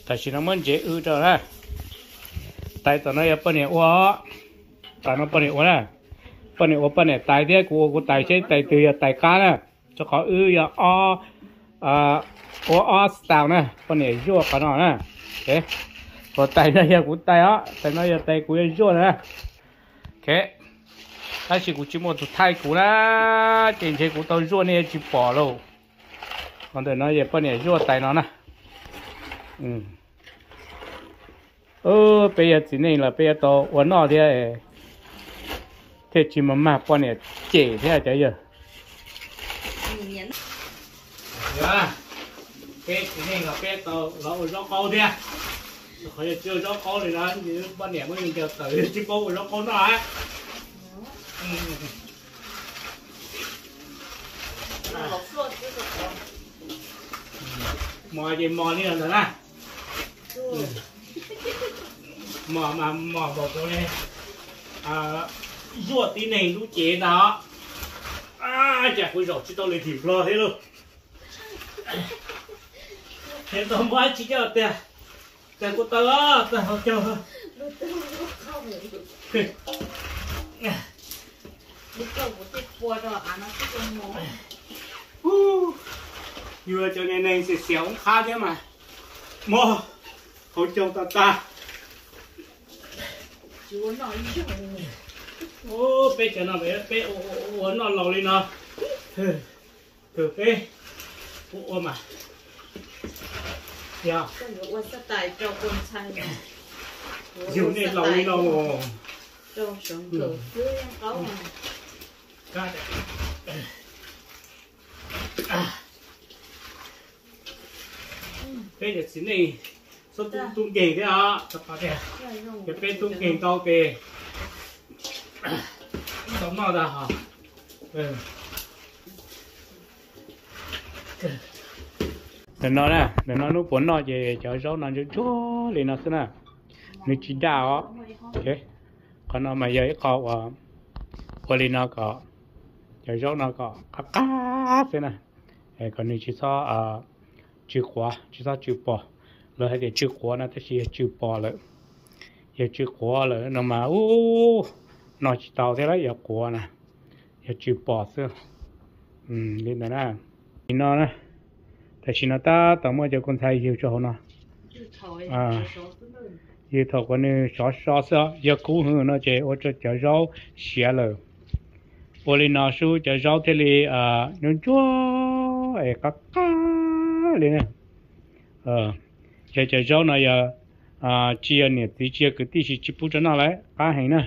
Tam sim no muab ntsev w rau na. Tais tom no yog poj niam ua, tais no poj niam ua na. Poj niam ua poj niam tais thiab, kuv ua kuv tais, seb tais twg yog tais qab na. Rau qhov wb yog ob, ua ob style na, poj niam zuaj qhov no na. Kuv tais no yog kuv tais os, tais no yog tais kuv yuav zuaj na. Tab sis kuv tsis muaj tus thaij kuv na, ces ntshe kuv tau zuaj nej yuav tsis pom lauj. Qhov ntawm no yog poj niam zuaj tais no na. Peb yog txiv neej los peb yuav tau ua noj thiab, thiaj tsis mos mag poj niam cem thiab cov yawg. Peb txiv neej los peb tau los ua zaub qaub thiab. Qhov yog tsis ua zaub qaub li no, poj niam muab yus ncaws tawm tsis paub ua zaub qaub noj. Mos ces mos li no ntag na. Mos mas mos npaum kuv ne, zuaj tib neeg lub cev ntag os. Cas kuv zaum tsis tau li tim Nplog thiab lauj. Ces tau muab tsis coj tiag, cas kuv tawv tawg hauv caug. Yus cov niag neeg xiam xiam oob qhab thiab mas mob hauv caug tas tas. Peb cov no peb ua noj laus li no, peb ua mas yog yus nej laus li no. Peb cov txiv neej txhob tub nkeeg thiab os, yog peb tub nkeeg tau ces tau noj ntag hos. Ntawm no na, ntawm no hnub puas noj ces cov zaub no ntsuab ntsuab li no xwb na, nws tsis daj os. Qhov no mas yog ib qho uas ua li no kom cov zaub no kom qab qab xwb na, kom nws tsis txhob tsw quav, tsis txhob tsw pos. Lawv hais tias tsw quav no tab sis yog tsw pos lawm. Yog tsw quav lawm no mas ub, noj tsis tau thiab, yog quav na, yog tsw pos xwb. Li ntawd na. Nim no na, tam sim no tab tom muaj cov kua ntxhais ywg rau hauv no. Ywg thaum uas nws sov so xwb os, yog kub hwv no ces ua rau cov zaub siav lawm. Ua li no xwb cov zaub thiaj li ntsuab ntsuab es qab qab li na. Ces cov zaub no yog tsis yog niam txiv tsis yog kwv tij tsis pub rau noj lawm, qab heev na.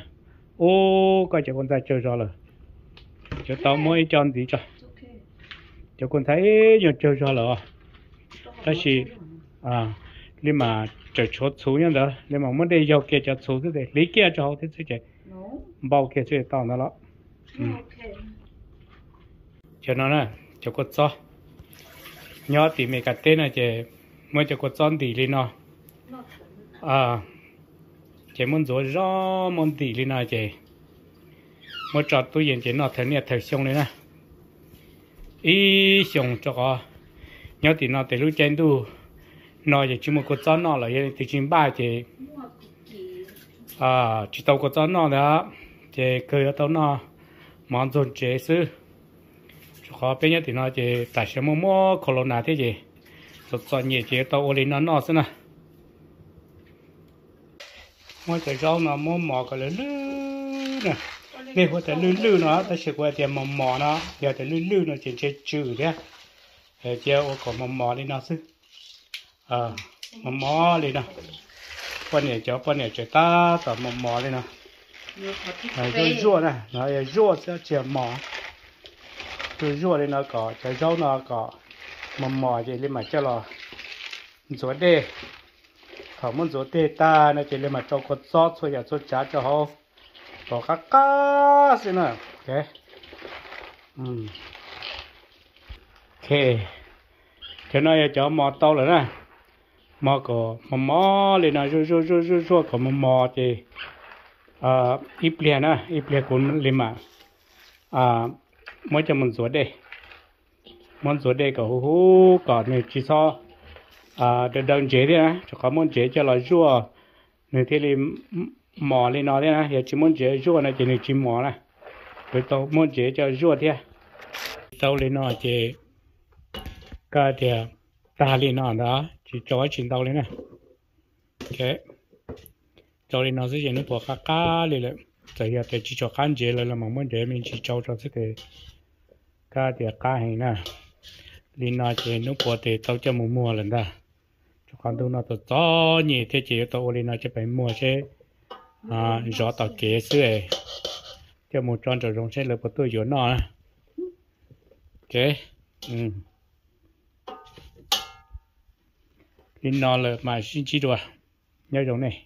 Ub, koj cov kua ntxhais tsawg zog lawm? Yuav tau muab ib co ntxiv tso. Cov kua ntxhais ib nyuag tsawg zog lawm os. Tab sis li mas tseem tshuav txhuv nyob ntawd, li mas muab dej yaug kiag cov txhuv xwb ces hliv kiag rau hauv thiab xwb ces npau kiag xwb tau ntawd los. Cov no na, cov kua txob nyob tim Mes Kas teb no ces muab cov kua txob ntim li no, ces muab ntxuav zog muab ntim li no ces muab tso tub yees ces noj thawm niaj thawm xyoo li na. Ib xyoos rau qhov nyob tim no tes lub caij ntuj no ces tsis muaj kua txob noj lawm, yog leej twg tsis npaj ces tsis tau kua txob noj ntag, ces kawg yuav tau noj mov ntxuag ntsev xwb. Rau qhov peb nyob tim no ces tam sim muaj muab corona thiab ces txom txom nyem ces yuav tau ua li no noj xwb na. Muab cov zaub no muab mos kom lwj lwj na. Nej hu tias lwj lwj no tab sis kuv hais tias mos mos no, yog tias lwj lwj no ces ntshe tsw thiab. Cia ua kom mos mos li no xwb. Mos mos li no. Poj niam, cov poj niam tseem tab tom mos mos li no. Zuaj zuaj na, no yog zuaj xwb tsis yog mos. Zuaj zuaj li no kom cov zaub no kom mos mos ces li mam coj los ntxuav dej. Thaum muab ntxuav dej tag no ces li mam rau kua txob txhua yam txhua tsav rau hauv kom qab qab xwb na. Ok, cov no yog cov mos tau lawm na. Mos kom mos mos li no, zuaj zuaj zuaj zuaj zuaj kom mos mos ces ib pliag na, ib pliag kuv li mam muab coj mus ntxuav dej. Muab ntxuav dej kom huv huv kom nws tsis txhob daw daw ntsev thiab na, rau qhov muab ntsev coj los zuaj nws thiaj li mos li no thiab na. Yog tsis muab ntsev zuaj no ces nws tsis mos na. Kuv tau muab ntsev coj zuaj thiab. Tau li no ces koj tias tag li no ntag, tsis tsau dab tsi ntau li na. Tsau li no xwb ces hnub puas qab qab li lawm. Txawm yog tias tsis tshua qab ntsev lawm los mas muab ntsev me ntsis tsau rau xwb ces koj tias qab heev na. Li no ces hnub puas tes tau coj mus muag lawm ntag. Rau qhov ntu no txom txom nyem thiab ces yuav tau ua li no coj pem muag seb zov tom kev xwb, coj mus tso nraum zoov seb lawv puas tuaj yuav noj na. Ok, li no lawm mas sib ntsib dua, nyob zoo nej.